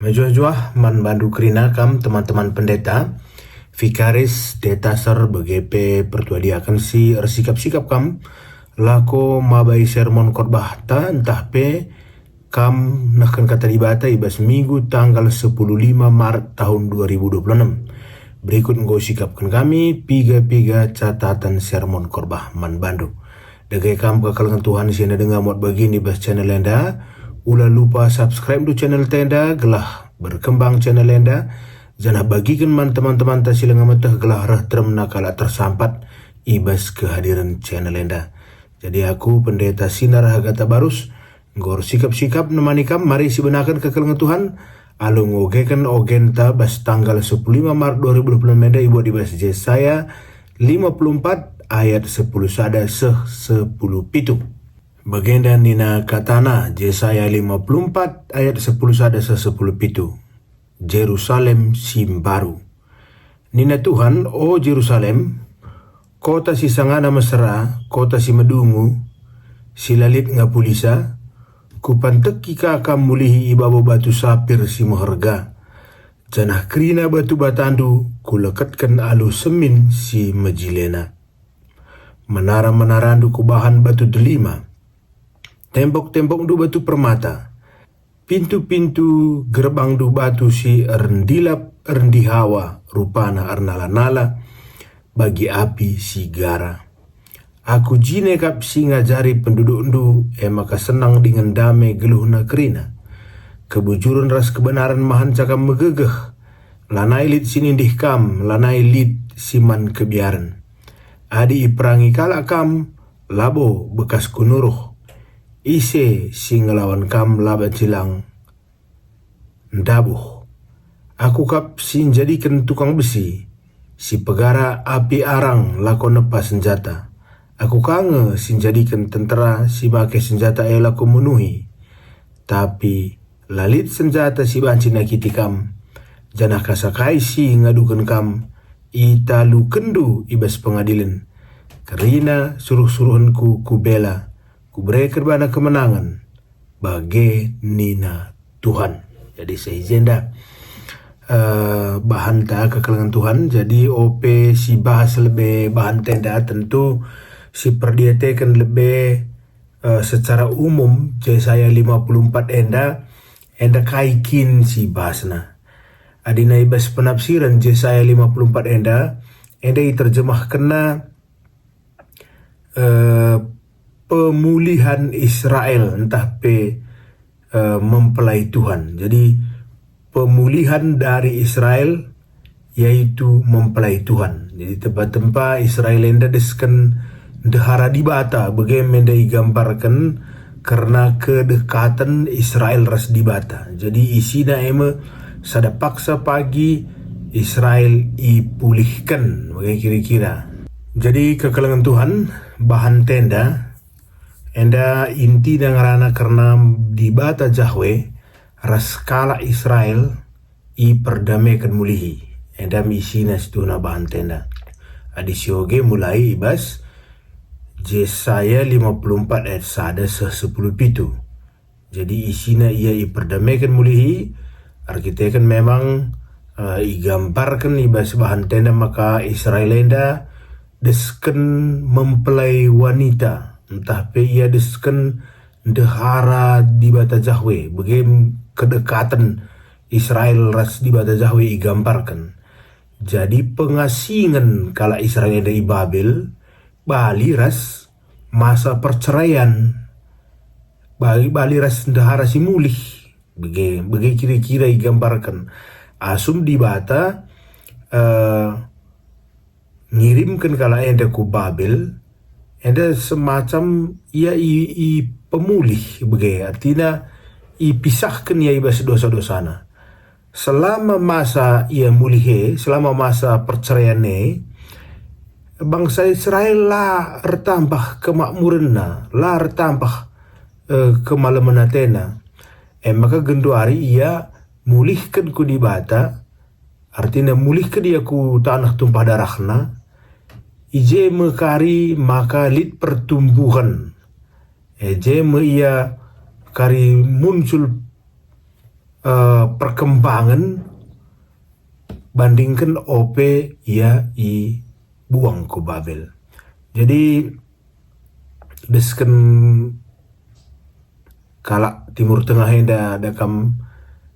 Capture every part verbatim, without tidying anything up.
Mejuah-juah man bandu kerina kam teman-teman pendeta, vikaris, detaser, bage pe pertua diaken si ersikap-sikap kam, lako mabai sermon khotbahta ntah pe kam nehken Kata Dibata i bas Minggu tanggal sepuluh lima Maret tahun dua ribu dua puluh enam. Berikut enggo sikapken kami piga-piga catatan sermon khotbah man bandu. Dage kam kekelengen Tuhan si enda denga muat bagin i bas channel enda, ula lupa subscribe ndu channel ta enda gelah berkembang channel enda, janah bagiken man teman-temanta si langa meteh gelah reh teremna kalak tersampat i bas kehadiren channel enda. Jadi aku, Pendeta Sinar Hagata Barus, enggo ersikap-sikap nemani kam, mari sibenaken kekelengen Tuhan, alu ngogeken ogenta bas tanggal sepuluh lima Maret dua ribu dua puluh enam enda ibuat i bas Jesaya lima puluh empat ayat sepuluh sada seh sepuluh pitu. Bagenda nina katana, Jesaya lima puluh empat ayat sepuluh sada seh sepuluh pitu. Jerusalem si mbaru. Nina Tuhan, "O Jerusalem, kota si sangana mesera, kota si medungu, si la lit ngapulisa, Kupanteki ka kam mulihi i babo batu sapir si meherga, janah kerina batu batandu Kuleketken alu semin si mejilena. Menara-menarandu Kubahan batu delima, tembok-tembokndu batu permata, pintu-pintu gerbangndu batu si erndilap-erndihawa, rupana ernala-nala bagi api si gara. Aku jine kap si ngajari pendudukndu, e maka senang dingen dame geluhna kerina. Kebujuren ras kebenaren mahanca kam megegeh. Lanai lit si nindih kam, lanai lit si man kebiaren. Adi iperangi kalak kam, labo bekas kunuruh. Ise si ngelawan kam la banci lang ndabuh. Aku kap si njadiken tukang besi, si pegara api arang lako nepa senjata. Aku ka nge si njadiken tentera si make senjata e lako munuhi. Tapi la lit senjata si banci nakiti kam, janah kasa kai si ngaduken kam, italukenndu i bas pengadilen. Kerina suruh-suruhenku Kubela, Kubereken bana kemenangen, bage nina Tuhan. Jadi seh i jenda, eh, bahanta kekelengen Tuhan. Jadi ope si bahas lebe bahanta enda, tentu si perdiateken lebe, eh, secara umum Jesaya lima puluh empat enda, enda kai kin si bahasna. Adina i bas penafsiran Jesaya lima puluh empat enda, enda iterjemahkenna eh, pemulihan Israel ntah pe, eh, mempelai Tuhan. Jadi, pemulihan dari Israel yaitu mempelai Tuhan. Jadi, tempa-tempa Israel enda desken ndehara Dibata, bage me enda igambarken kerna kedekaten Israel ras Dibata. Jadi, isina e me sada paksa pagi Israel ipulihken, bage kira-kira. Jadi kekelengen Tuhan, bahanta enda, enda intina ngerana kerna Dibata Jahwe ras kalak Israel iperdameken mulihi. Enda me isina situhuna bahanta enda. Adi sioge mulai i bas Jesaya lima puluh empat ayat sada seh sepuluh pitu. Jadi isina ia iperdameken mulihi, erkiteken memang, eh, igambarken i bas bahanta enda maka Israel enda desken mempelai wanita, ntah pe ia desken ndehara Dibata Jahwe, bage kedekaten Israel ras Dibata Jahwe igambarken. Jadi pengasingen kalak Israel enda i Babel bali ras masa perceraian, bali, bali ras ndehara si mulih. Bage, bage kira-kira igambarken. Asum Dibata, eh, ngirimken kalak enda ku Babel, enda semacam ia i, ipemulih, bage, artina ipisahken ia i bas dosa-dosana. Selama masa ia mulih e, selama masa perceraian e, bangsa Israel la ertambah kemakmurenna, la ertambah, eh, kemalemen atena. E maka genduari ia mulihken ku Dibata, artina mulihken ia ku taneh tumpah darahna, i je me kari maka lit pertumbuhen. E je me ia kari muncul, eh, perkembangen bandingken ope ia ibuang ku Babel. Jadi, desken kalak Timur Tengah enda, da kam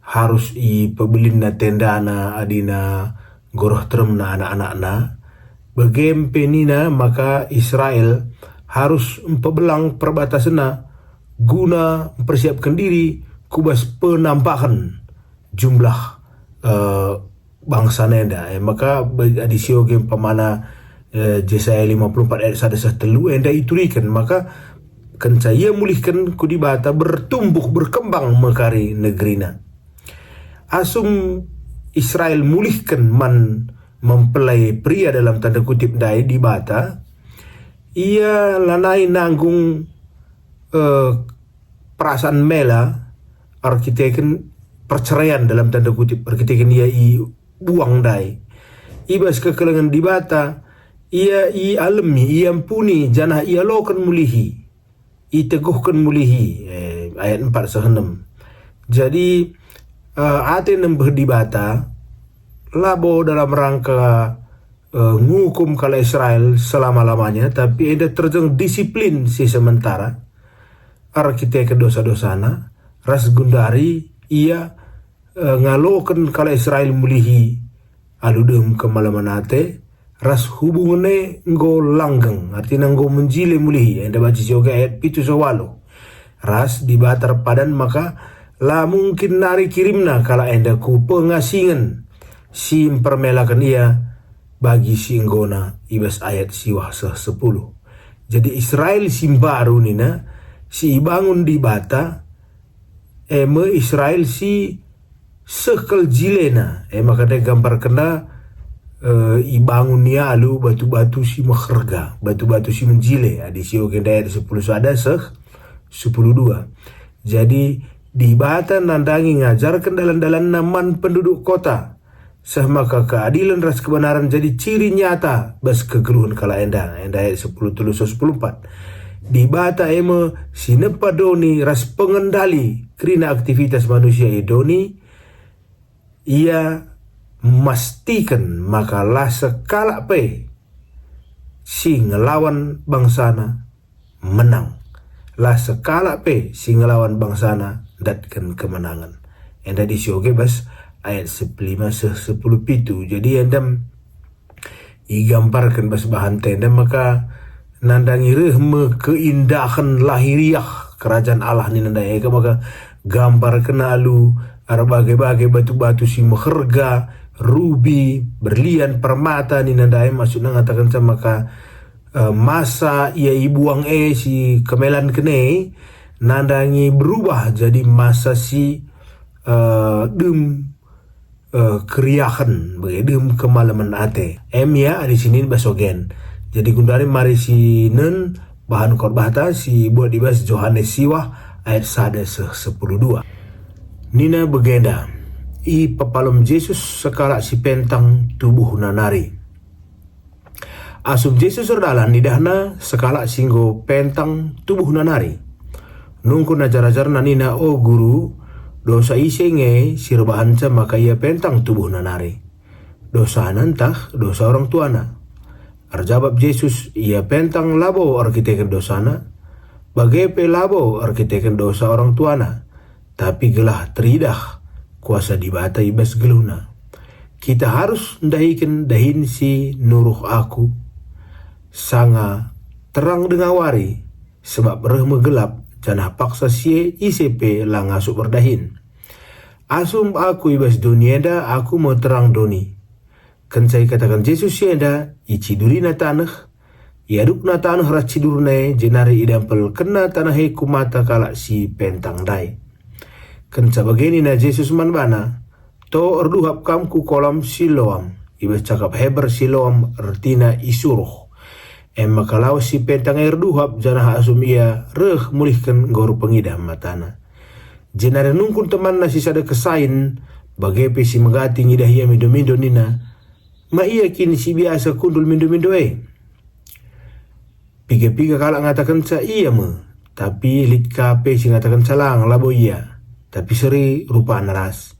harus ipebelinna tendana adina goroh teremna anak-anakna. Bage pe nina maka Israel harus mpebelang perbatasenna guna mpersiapken diri ku bas penampaken jumlah, eh, bangsa enda. Eh, maka be-, adi sioge umpamana, eh, Jesaya lima puluh empat ayat sada seh telu enda ituriken, maka kenca ia mulihken ku Dibata, bertumbuh, berkembang me kari negerina. Asum Israel mulihken man mempelai pria dalam tanda kutip ndai Dibata, ia lanai nanggung, eh, perasaan mela erkiteken perceraian dalam tanda kutip, erkiteken ia ibuang ndai. I bas kekelengen Dibata, ia ialemi, iampuni, janah ialoken mulihi, iteguhken mulihi, eh, ayat empat seh enem. Jadi, eh, ate nembeh Dibata labo dalam rangka, eh, ngukum kalak Israel selama-lamanya, tapi enda terjeng disiplin si sementara, erkiteken dosa-dosana, ras gundari ia, eh, ngaloken kalak Israel mulihi alu dem kemalemen ate, ras hubungen e enggo langgeng, artina enggo menjile mulihi, enda banci sioge ayat pitu seh waluh. Ras Dibata erpadan maka la mungkin nari kirimna kalak enda ku pengasingen si mpermelaken ia bagi si enggona i bas ayat siwah seh sepuluh. Jadi Israel si mbaru nina, si ibangun Dibata, e me Israel si seh kal jilena, e maka ndai gambarkenna, eh, ibangun ia alu batu-batu si meherga, batu-batu si menjile, adi sioge ndai ayat sepuluh sada seh sepuluh dua. Jadi, Dibata nandangi ngajarken dalan-dalanNa man penduduk kota, seh maka keadilen ras kebenaran jadi ciri nyata bas kegeluhen kalak enda, enda ayat sepuluh telu seh sepuluh empat. Dibata e me si nepa doni ras pengendali kerina aktivitas manusia i doni. Ia mastiken maka la sekalak pe si ngelawan bangsana menang. La sekalak pe si ngelawan bangsana ndatken kemenangen. Enda adi sioge bas ayat sepuluh lima seh sepuluh pitu. Jadi enda igambarken bas bahan enda maka nandangi reh me keindahen lahiriah Kerajaan Allah nina ndai, e maka gambarken alu erbage-bage batu-batu si meherga, rubi, berlian, permata nina ndai, maksudna ngatakenca maka, eh, masa ia ibuang e si kemelanken e nandangi berubah jadi masa si, eh, dem, eh, keriahen, bage dem kemalemen ate. Em ia adi sinin bas ogen. Jadi gundari mari sinen bahan khotbahta si buat i bas Johanes siwah ayat sada seh sepuluh dua. Nina bagenda, ipepalem Jesus sekalak si pentang tubuhna nari. Asum Jesus erdalan, idahna sekalak si enggo pentang tubuhna nari. Nungkun ajar-ajarNa nina, "O Guru, dosa ise nge si erbahanca maka ia pentang tubuhna nari? Dosana ntah dosa orang tuana?" Erjabap Jesus, "Ia pentang labo erkiteken dosana, bage pe labo erkiteken dosa orang tuana, tapi gelah teridah kuasa Dibata i bas geluhna. Kita arus ndahiken dahin si nuruh Aku, sanga terang denga wari, sebab reh me gelap, janah paksa si e ise pe la ngasup erdahin. Asum Aku i bas doni enda, Aku me terang doni." Kenca ikataken Jesus si enda, icidurina taneh, iadukna taneh ras cidurna e, jenari idampelkenna taneh e ku mata kalak si pentang ndai. Kenca bage nina Jesus man bana, "To erduhap kam ku kolam Siloam." I bas cakap Heber Siloam ertina isuruh. E maka lawes si pentang e erduhap, janah asum ia reh mulihken enggo erpengidah matana. Jenari nungkun temanna si sada kesain, bage pe si megati ngidah ia mindo-mindo nina, "Ma ia kin si biasa kundul mindo-mindo e?" Piga-piga kalak ngatakenca ia me, tapi lit ka pe si ngatakenca lang, labo ia. tapi seri rupana ras.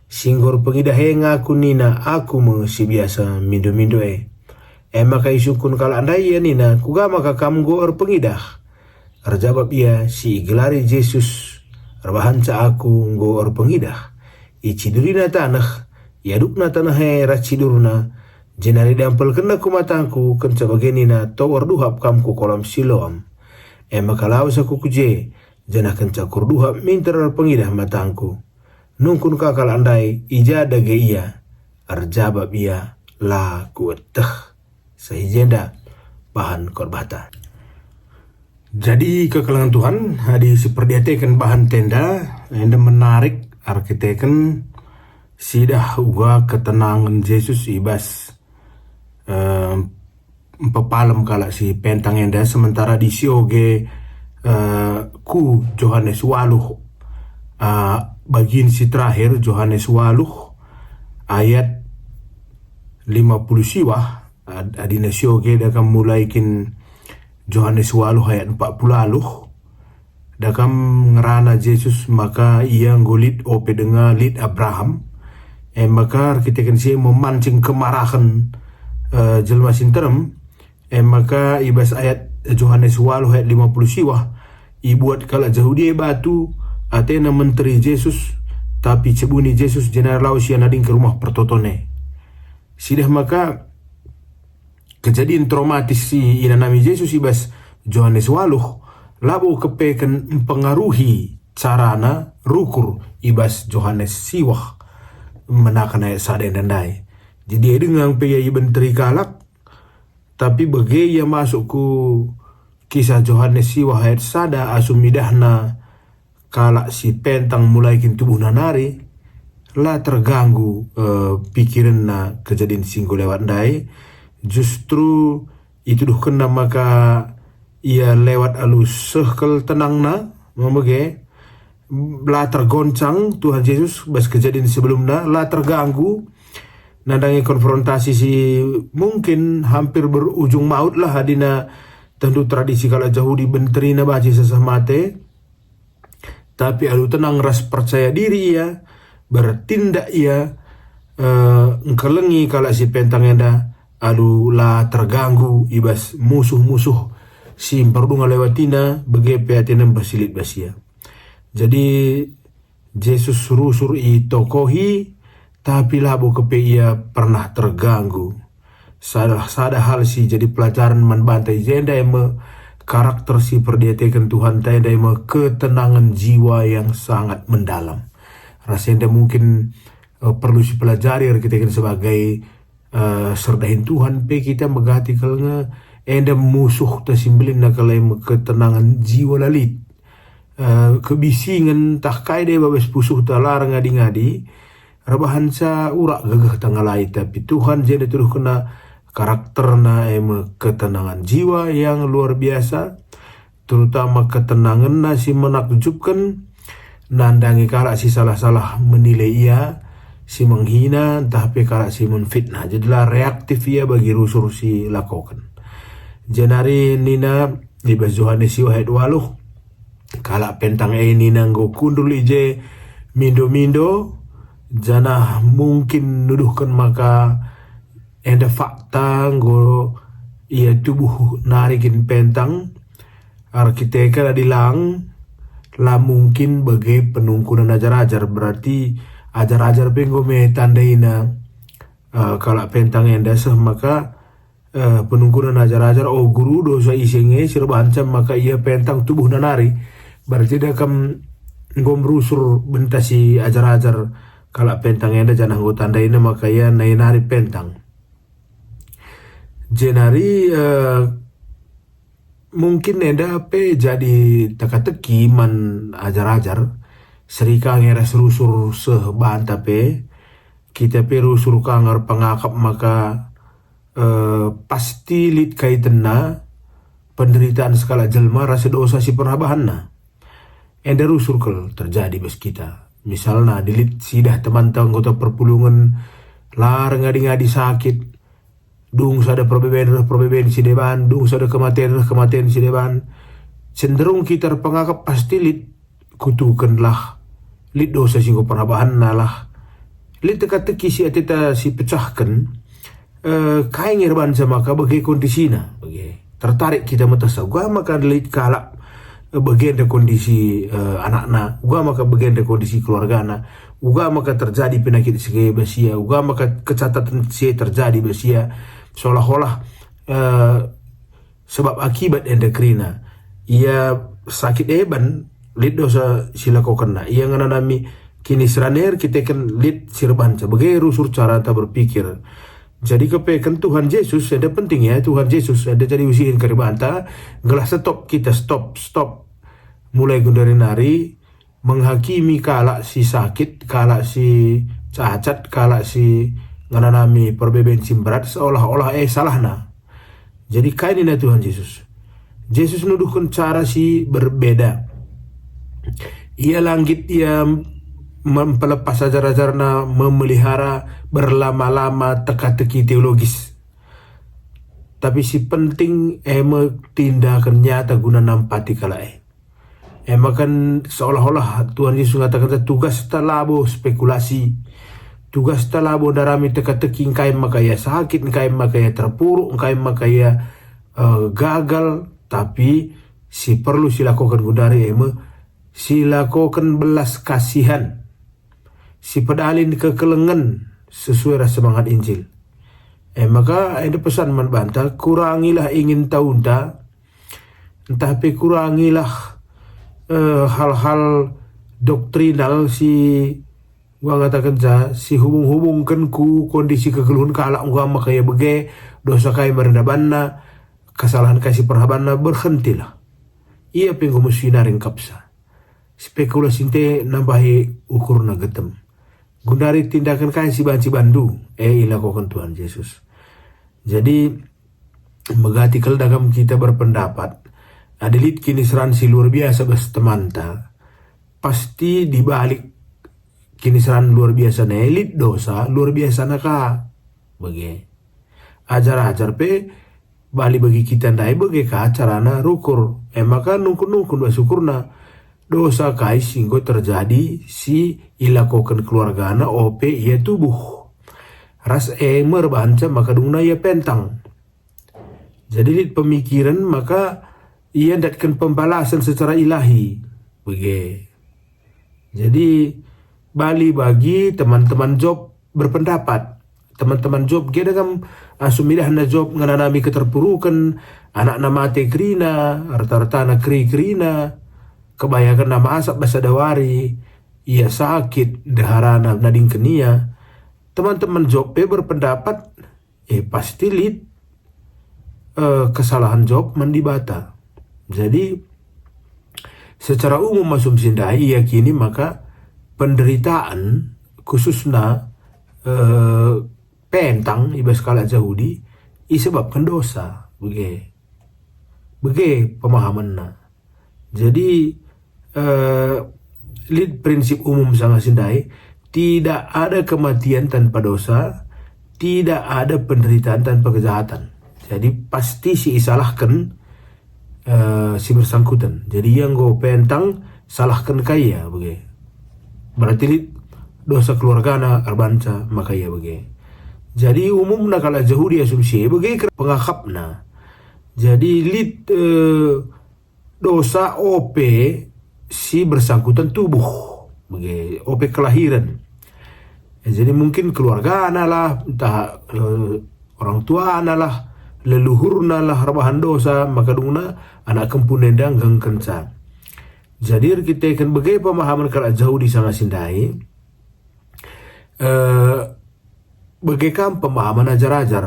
Si enggo erpengidah e ngaku nina, "Aku me si biasa mindo-mindo e." E maka isungkun kalak ndai ia nina, "Kuga maka kam enggo erpengidah?" Erjabap ia, "Si igelari Jesus, erbahanca aku enggo erpengidah." Icidurina taneh, iadukna taneh e ras cidurna, jenari diampelkenna ku matangku, kenca bage nina, "To erduhap kam ku kolam Siloam." E maka lawes aku ku je, janah kenca kurduhap minter erpengidah matangku. Nungkun ka kalak ndai, "I ja dage ia?" Erjabap ia, "La kueteh." Seh i jenda bahan khotbahta. Jadi, kekelengen Tuhan, adi siperdiateken bahan enda, enda menarik erkiteken sidah uga ketenangen Jesus i bas, eh, mpepalem kalak si pentang enda, sementara di sioge, eh, ku Johanes waluh, eh, bagin si terakhir, Johanes waluh ayat lima puluh siwah, ad-, adina sioge dakam mulai kin Johanes waluh ayat empat puluh aluh. Dakam ngerana Jesus maka ia enggo lit ope denga lit Abraham. E maka erkiteken si e memancing kemarahen, eh, jelma si nterem. E maka i bas ayat Johanes waluh ayat lima puluh siwah, ibuat kalak Jahudi e batu, atena menteri Jesus, tapi cebuni Jesus jenari lawes ia nading ke rumah pertoton e. Sidah maka kejadin traumatis si inanami Jesus i bas Johanes waluh labo kepeken mpengaruhi carana rukur i bas Johanes siwah menaken ayat sada enda ndai. Jadi, e denga pe ia ibenteri kalak, tapi bage ia masuk ku Kisah Johanes siwah ayat sada asum idahna kalak si pentang mulai kin tubuhna nari, la terganggu, eh, pikirenna kejadin si enggo lewat ndai. Justru ituduhkenna maka ia lewat alu seh kal tenangna, mage la tergoncang Tuhan Jesus bas kejadin sebelumna, la terganggu. Nandangi konfrontasi si mungkin hampir berujung maut lah adina tentu tradisi kalak Jahudi benterina banci seh mate. Tapi alu tenang ras percaya diri ia, bertindak ia, eh, engkelengi kalak si pentang enda, alu la terganggu i bas musuh-musuh si mperdu ngalewatina, bage pe atena mbah si lit bas ia. Jadi, Jesus rusur itokohi, tapi labo kepe ia pernah terganggu. Salah sada hal si jadi pelajaran man banta i jenda e me karakter si perdiateken Tuhanta enda e me ketenangan jiwa yang sangat mendalam. Ras enda mungkin, eh, perlu sipelajari erkiteken sebagai, eh, serdahin Tuhan pe kita megati kal nge enda musuhta si mbelinna kal e me ketenangan jiwa la lit. Eh, kebisingen tah kai deba bas pusuhta la erngadi-ngadi, erbahanca urak gegehta ngalai, tapi Tuhan jenda tuduhkenna karakterna e me ketenangan jiwa yang luar biasa, terutama ketenangenna si menakjubken, nandangi kalak si salah-salah menilai ia, si menghina, ntah pe kalak si menfitnah. Jadilah reaktif ia bagi rusur si lakoken. Jenari nina i bas Johanes siwah ayat waluh, kalak pentang e nina enggo kundul i je mindo-mindo, janah mungkin nuduhken maka enda fakta enggo ia tubuh nari kin pentang. Erkiteken adi lang, la mungkin bage penungkunen ajar-ajar, berarti ajar-ajar pe enggo me tandaina, eh, kalak pentang enda seh maka, eh, penungkunen ajar-ajar, "O Guru, dosa ise nge si erbahanca maka ia pentang tubuhna nari?" Berarti dakam enggo merusur benta si ajar-ajar kalak pentang enda janah enggo tandaina maka ia nai nari pentang. Jenari, eh, mungkin enda pe jadi teka-teki man ajar-ajar, seri ka nge ras rusur seh banta pe, kita pe rusur ka nge erpengakap maka, eh, pasti lit kaitenna penderitaan sekalak jelma ras dosa si pernah bahanna. Enda rusur kal terjadi bas kita. Misalna, adi lit sidah temanta anggota perpulungen la erngadi-ngadi sakit, dung sada perbeben reh perbeben si deban, dung sada kematen reh kematen si deban, cenderung kita erpengakap pasti lit, kutukenlah lit dosa si enggo pernah bahanna lah. Lit teka-teki si ateta si pecahken, eh, kai nge erbahanca maka bage kondisina, bage. Tertarik kita metehsa, uga maka lit kalak, eh, bagenda kondisi, eh, anakna, uga maka bagenda kondisi keluargana, uga maka terjadi penyakit si e bas ia, uga maka kecatatan si e terjadi bas ia, seolah-olah, eh, sebab akibat enda kerina. Ia sakit eban, lit dosa si lakokenna. Ia ngenanami kiniseran e erkiteken lit si erbahanca. Bage rusur caranta berpikir. Jadi kepeken Tuhan Jesus, enda penting ya, Tuhan Jesus enda jadi usihen kari banta, gelah stop kita, stop, stop. Mulai gundari nari, menghakimi kalak si sakit, kalak si cacat, kalak si ngenanami perbeben si berat, seolah-olah e salahna. Jadi kai nina Tuhan Jesus? Jesus nuduhken cara si berbeda. Ia la nggit ia mem-, mempelepas ajar-ajarna memelihara berlama-lama teka-teki teologis. Tapi si penting e me tindaken nyata guna nampati kalak e. E maka seolah-olah Tuhan Jesus ngatakenca tugasta labo spekulasi. Tugasta labo ndarami teka-teki engkai maka ia sakit, engkai maka ia terpuruk, engkai maka ia, eh, gagal. Tapi si perlu silakoken gundari e me silakoken belas kasihan, sipedalin kekelengen sesuai ras semangat Injil. E maka enda pesan man banta, kurangilah ingin taunta, ntah pe kurangilah, eh, hal-hal doktrinal si ngatakenca, si hubung-hubungken ku kondisi kegeluhen kalak, uga maka ia bage, dosa kai merenda banna, kesalahan kai si pernah banna, berhentilah. Ia pe enggo mesui nari ngkapsa. Spekulasi nte nambahi ukurna getem. Gundari tindaken kai si banci bandu, e ilakoken Tuhan Jesus. Jadi, megati kal dagam kita berpendapat, adi lit kiniseran si luar biasa bas temanta, pasti di balik kiniseran luar biasa nai lit dosa luar biasa naka. Bage. Ajar-ajar pe bali bagi kita ndai bage ka carana rukur. E maka nungkun-nungkun bas ukurna. Dosa kai si enggo terjadi si ilakoken keluargana ope ia tubuh. Ras e me erbahanca maka dungna ia pentang. Jadi lit pemikiren maka ia ndatken pembalasan secara ilahi. Bage. Jadi, bali bagi teman-teman Job berpendapat. Teman-teman Job gia dagam asum idahna Job ngenanami keterpuruken, anakna mate kerina, erta-ertana keri kerina, kebayakenna masap bas sada wari, ia sakit, ndeharana nadingken ia. Teman-teman Job pe berpendapat, eh, pasti lit, eh, kesalahan Job man Dibata. Jadi, secara umum asumsi ndai iakini maka penderitaan, khususna, eh, pentang i bas kalak Jahudi, isebabken dosa, bage. Bage pemahamenna. Jadi, eh, lit prinsip umum sanga si ndai, tidak ada kematian tanpa dosa, tidak ada penderitaan tanpa kejahatan. Jadi, pasti si isalahken, eh, si bersangkutan. Jadi, ia enggo pentang, salahken ka ia, bage. Berarti lit dosa keluargana erbahanca maka ia bage. Jadi, umumna kalak Jahudi asumsi e bage kera pengakapna. Jadi, lit, eh, dosa ope si bersangkutan tubuh, bage, ope kelahiran. Ya, jadi mungkin keluargana lah, entah, eh, orang tuana lah, leluhurna lah erbahan dosa, maka dungna anak kempun enda nggengkenca. Jadi erkiteken bage pemahaman kalak Jahudi sanga si ndai, eh, bage kam pemahaman ajar-ajar.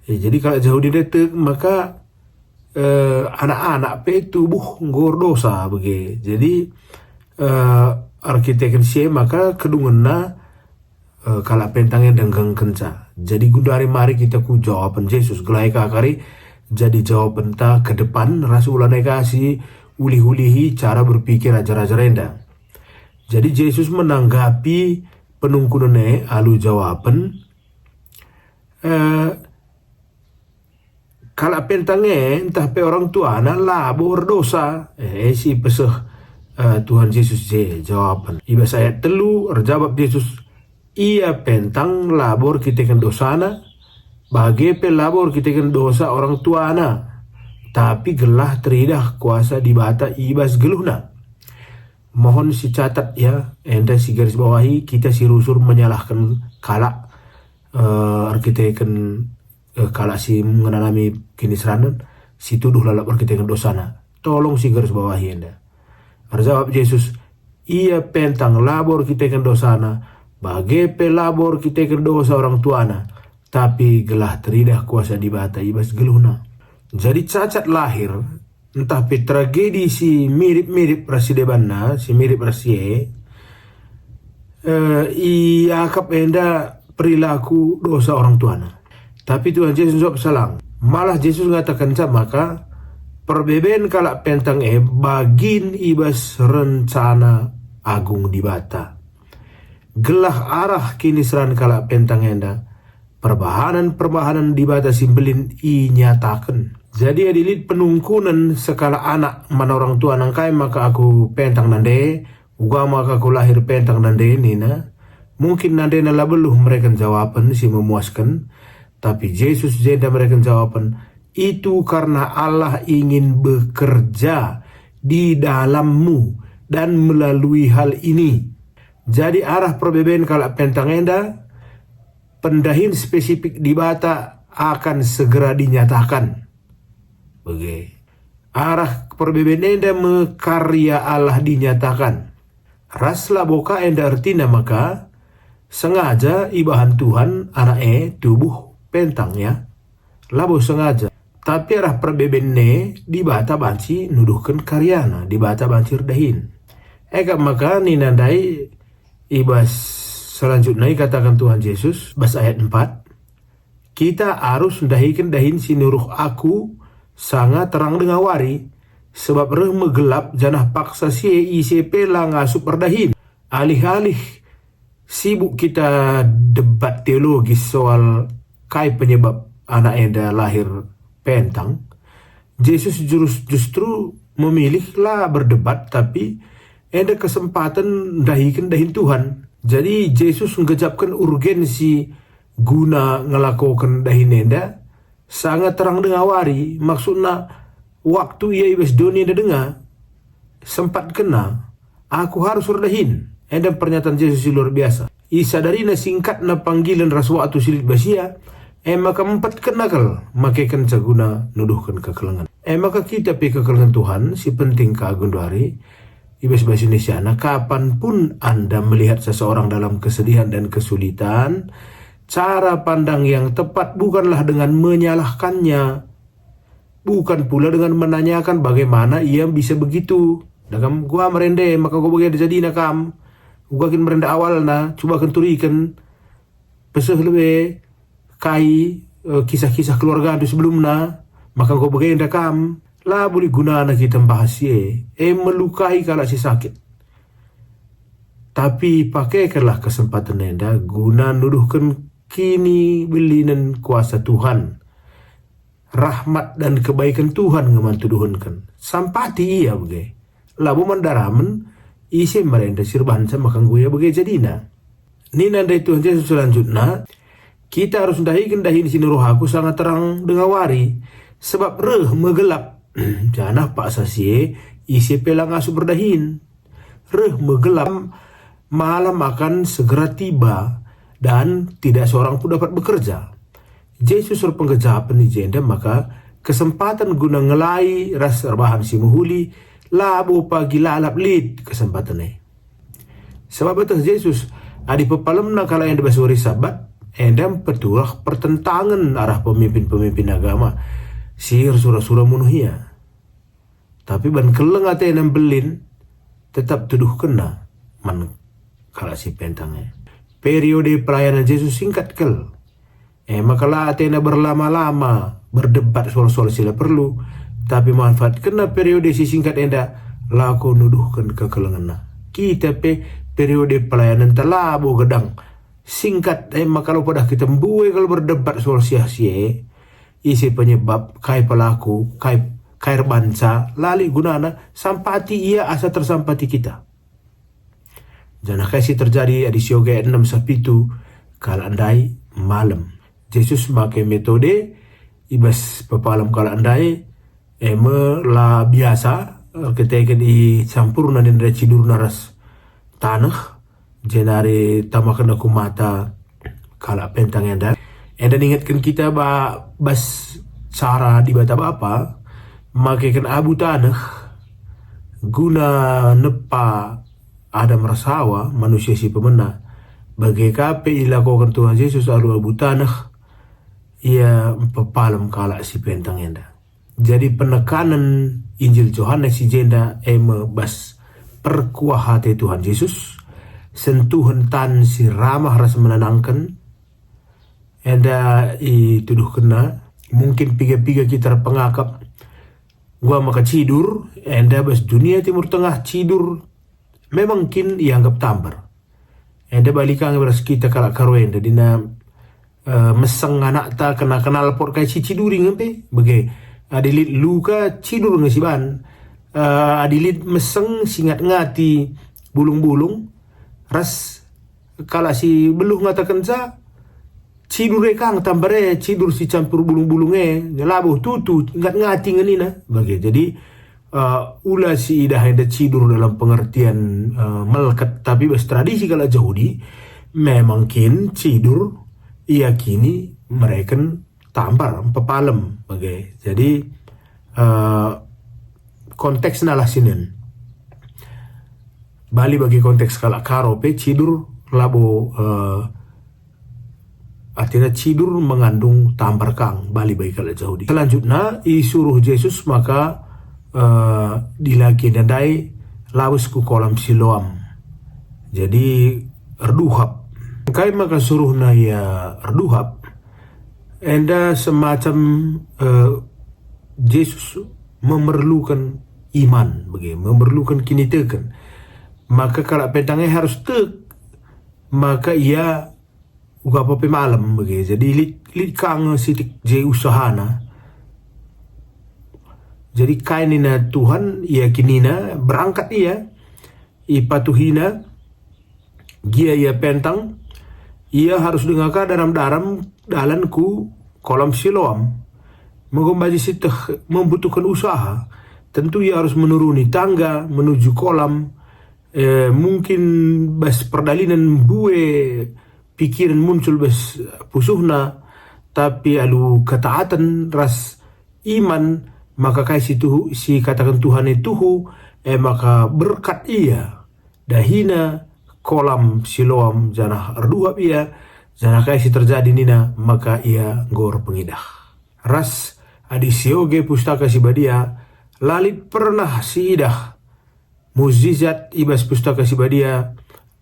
Ya, jadi kalak Jahudi ndai tek maka, eh, anak-anak pe tubuh enggo erdosa bage. Jadi, eh, erkiteken si e maka kedungenna, eh, kalak pentang enda nggengkenca. Jadi gundari mari kita ku jawapen Jesus, gelah e ka kari jadi jawabenta ke depan ras ulana e ka si ulih-ulihi cara berpikir ajar-ajar enda. Jadi Jesus menanggapi penungkunen e alu jawapen, eh, kalak pentang e ntah pe orang tuana labo erdosa, eh, si peseh, eh, Tuhan Jesus je jawapen. I bas ayat telu erjabap Jesus, "Ia pentang labo erkiteken dosana, bage pe labo erkiteken dosa orang tuana, tapi gelah teridah kuasa Dibata i bas geluhna." Mohon sicatat ya, enda sigarisbawahi, kita si rusur menyalahken kalak, eh, erkiteken, eh, kalak si ngenanami kiniseran, si tuduh lalap erkiteken dosana. Tolong sigarisbawahi enda. Erjabap Jesus, "Ia pentang labo erkiteken dosana, bage pe labo erkiteken dosa orang tuana, tapi gelah teridah kuasa Dibata i bas geluhna." Jadi cacat lahir, ntah pe tragedi si mirip-mirip ras si debanna, si mirip ras si e, eh, iakap enda perilaku dosa orang tuana. Tapi Tuhan Jesus njawab salang. Malah Jesus ngatakenca maka perbeben kalak pentang e bagin i bas rencana agung Dibata. Gelah arah kiniseran kalak pentang enda, perbahanen-perbahanen Dibata si mbelin inyataken. Jadi adi lit penungkunen sekalak anak man orang tuana, "Engkai maka aku pentang nande? Uga maka aku lahir pentang nande?" nina. Mungkin nandena la beluh mereken jawapen si memuasken, tapi Jesus jenda mereken jawapen, "Itu karena Allah ingin bekerja di dalammu dan melalui hal ini." Jadi arah perbeben kalak pentang enda, pendahin spesifik Dibata akan segera dinyatakan. Bage. Arah perbeben enda me karya Allah dinyatakan. Ras labo ka enda ertina maka sengaja ibahan Tuhan Anak e tubuh pentang, ya. Labo sengaja. Tapi arah perbeben e Dibata banci nuduhken karyana, Dibata banci erdahin. Eka maka nina ndai i bas selanjutna ikataken Tuhan Jesus bas ayat empat, "Kita arus ndahiken dahin si nuruh Aku sanga terang denga wari, sebab reh me gelap janah paksa si e ise pe la ngasup erdahin." Alih-alih sibuk kita debat teologis soal kai penyebab anak enda lahir pentang, Jesus jurus justru memilih la berdebat, tapi enda kesempaten ndahiken dahin Tuhan. Jadi Jesus nggejapken urgensi guna ngelakoken dahin enda sanga terang denga wari, maksudna waktu ia i bas doni enda denga, sempatkenna, "Aku harus erdahin." Enda pernyataan Jesus si luar biasa. Isadarina singkatna panggilen ras waktu si lit bas ia, e maka empatkenna kal makekenca guna nuduhken kekelengen. E maka kita pe kekelengen Tuhan si penting ka genduari, i bas bahasa Indonesiana, kapan pun Anda melihat seseorang dalam kesedihan dan kesulitan, cara pandang yang tepat bukanlah dengan menyalahkannya, bukan pula dengan menanyakan bagaimana ia bisa begitu. Dagam gua merende, maka gua bage jadina kam. Uga kin merende awalna, cubaken turiken. Peseh lebe kai, eh, kisah-kisah keluargandu sebelumna, maka enggo bagenda kam. La bulit gunana kita mbahas si e, e melukai kalak si sakit. Tapi pakekenlah kesempatan enda guna nuduhken kinibelinen kuasa Tuhan, rahmat dan kebaiken Tuhan nge man tuduhenken. Sampati ia bage. Labo man daramen, ise merenda si erbahanca maka enggo ia bage jadina. Nina ndai Tuhan Jesus selanjutna, "Kita arus ndahiken dahin si nuruh Aku sanga terang denga wari, sebab reh me gelap, janah paksa si e ise pe la ngasup erdahin. Reh me gelap, malam akan segera tiba, dan tidak seorang pun dapat bekerja." Jesus erpenggejapen i jenda maka kesempaten guna ngelai ras erbahan si mehuli, labo pagi lalap lit kesempaten e. Sebab ieteh Jesus, adi pepalemna kalak enda bas wari Sabat, enda mpeturah pertentangen arah pemimpin-pemimpin agama si ersura-sura munuh ia. Tapi ban keleng atena mbelin, tetap tuduhkenna man kalak si pentang e. Periode pelayanan Jesus singkat kal. E maka la atena berlama-lama berdebat soal-soal si la perlu, tapi manfaatkenna periode si singkat enda lako nuduhken kekelengenna. Kita pe periode pelayananta labo gedang, singkat, e maka labo pedah kita mbue kal berdebat soal siah si e, ise penyebab, kai pelaku, kai Kai erbanca, la lit gunana sampati ia asa tersampati kita. Janah kai si terjadi adi sioge enem seh pitu kalak ndai malem? Jesus make metode i bas pepalem kalak ndai, e me la biasa, erkiteken icampurna ninna cidurna ras taneh, jenari tamakenna ku mata kalak pentang enda. Enda ningetken kita ba bas cara Dibata Bapa, makeken abu taneh guna nepa Adam ras Hawa, manusia si pemena. Bage ka pe ilakoken Tuhan Jesus alu abu taneh, ia mpepalem kalak si pentang enda. Jadi penekanen Injil Johanes si jenda e me bas perkuah ate Tuhan Jesus, sentuhen tan si ramah ras menenangken, enda ituduhkenna. Mungkin piga-piga kita erpengakap, gua maka cidur, enda bas dunia Timur Tengah cidur memang kin ianggap tambar. Enda bali ka nge ras kita kalak Karo enda, dina, eh, meseng anakta kena kenalpot kai si ciduri nge pe. Bage, adi lit luka, cidur nge si ban. Eh, adi lit meseng si ngat-ngati bulung-bulung, ras kalak si beluh ngatakenca, cidur e kang tambar e, cidur si campur bulung-bulung e, labo tutu, ngat-ngati nge nina. Bage, jadi, eh, ula si idah enda cidur dalam pengertian, eh, melket, tapi bas tradisi kalak Jahudi, memang kin cidur iakini mereken tambar, mpepalem, bage. Jadi, eh, konteksna lah sinen. Bali bagi konteks kalak Karo pe cidur labo, eh, artina cidur mengandung tambar kang, bali bagi kalak Jahudi. Selanjutna, isuruh Jesus maka, eh, dilaki enda ndai lawes ku kolam Siloam. Jadi, erduhap. Engkai maka suruhna ia erduhap? Enda semacam, eh, Jesus memerlukan iman, bage, memerlukan kiniteken. Maka kalak pentang e harus tek, maka ia uga apa pe malem, bage. Jadi lit, lit ka nge sitik je usahana. Jadi kai nina Tuhan, iakinina, berangkat ia, ipatuhina, gia ia pentang, ia harus denga ka daram-daram dalan ku kolam Siloam. Enggo mbaji sieteh membutuhkan usaha. Tentu ia harus menuruni tangga menuju kolam, eh, mungkin bas perdalinen mbue pikiren muncul bas pusuhna, tapi alu ketaaten ras iman, maka kai si tuhu, si kataken Tuhan e tuhu, e maka berkat ia, dahina kolam Siloam, janah erduhap ia, janah kai si terjadi nina, maka ia enggo erpengidah. Ras adi sioge Pustaka Si Badia, la lit pernah siidah mujizat i bas Pustaka Si Badia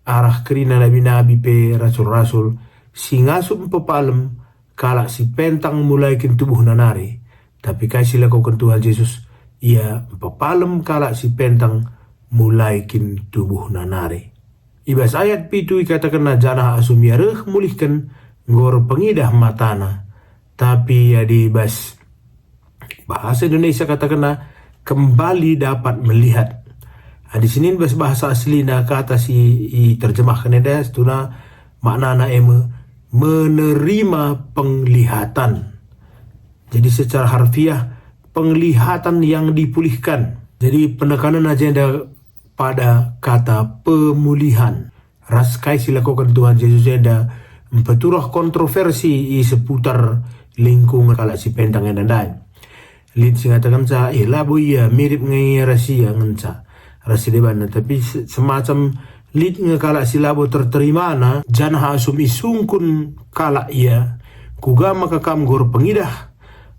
arah kerina nabi-nabi pe rasul-rasul si ngasup mpepalem kalak si pentang mulaiken tubuhna nari. Tapi kai si lakoken Tuhan Jesus? Ia mpepalem kalak si pentang mulaiken tubuhna nari. I bas ayat pitu ikatakenna, "Janah asum ia reh mulihken, enggo erpengidah matana." Tapi adi bas bahasa Indonesia katakenna, "Kembali dapat melihat." Adi sinin bas bahasa aslina kata si iterjemahken enda, situhuna maknana e me, menerima penglihatan. Jadi secara harfiah, penglihatan yang dipulihkan. Jadi penekanen aja enda pada kata pemulihan. Ras kai si lakoken Tuhan Jesus enda mpeturah kontroversi i seputar lingkungan kalak si pentang enda ndai. Lit si ngatakenca, "Eh, labo ia, mirip nge ia ras ia ngenca, ras si debanna." Tapi se-, semacam lit nge kalak si labo terterimana, janah asum isungkun kalak ia, "Kuga maka kam enggo erpengidah?"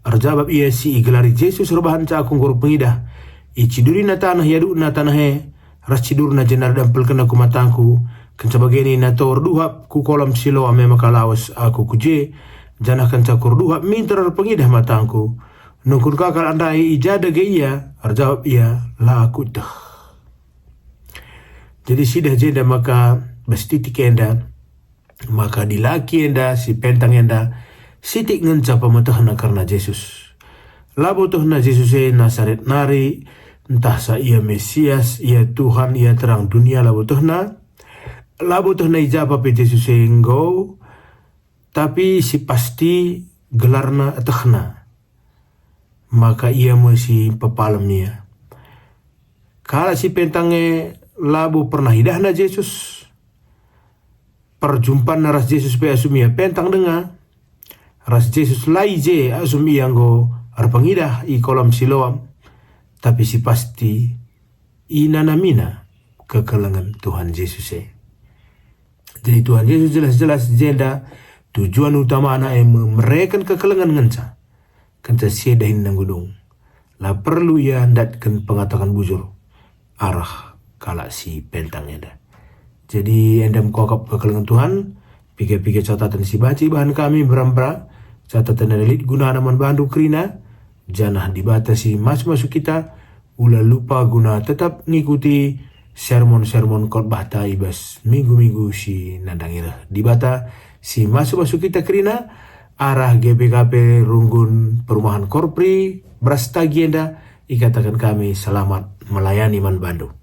Erjabap ia si igelari Jesus erbahanca, "Aku enggo erpengidah." Icidurina taneh, iadukna taneh e ras cidurna jenari dampelkenna ku matangku. Kenca bage nina, "To erduhap ku kolam Siloam e maka lawes aku ku je, janah kenca kuerduhap minter erpengidah matangku." Nungkun ka kalak ndai, "I ja dage ia?" Erjabap ia, "La kueteh." Jadi sidah jenda maka bas titik enda, maka dilaki enda si pentang enda sitik ngenca pemetehna kerna Jesus. Labo tehna Jesus e Nasaret nari, ntahsa ia Mesias, ia Tuhan, ia terang dunia, labo tehna. Labo tehna i ja pe Jesus e enggo, tapi si pasti gelarna etehna, maka ia me si pepalem ia. Kalak si pentang e labo pernah idahna Jesus. Perjumpanna ras Jesus pe asum ia pentang denga. Ras Jesus la i je asum ia enggo erpengidah i kolam Siloam, tapi si pasti inanamina kekelengen Tuhan Jesus e. Jadi Tuhan Jesus jelas-jelas jenda tujuan utamana e me mereken kekelengen ngenca. Kenca si e dahin nanggunung. La perlu ia ndatken pengataken bujur arah kalak si pentang enda. Jadi enda me kuakap kekelengen Tuhan, piga-piga catatan si banci ibahan kami mbera-mbera, catatan enda lit gunana man bandu kerina, janah Dibata si masu-masu kita, ula lupa guna tetap ngikuti sermon-sermon khotbahta i bas minggu-minggu si nandangi reh. Dibata si masu-masu kita kerina, arah G B K P Runggun Perumahan Korpri, Brastagi enda, ikataken kami selamat melayani man bandu.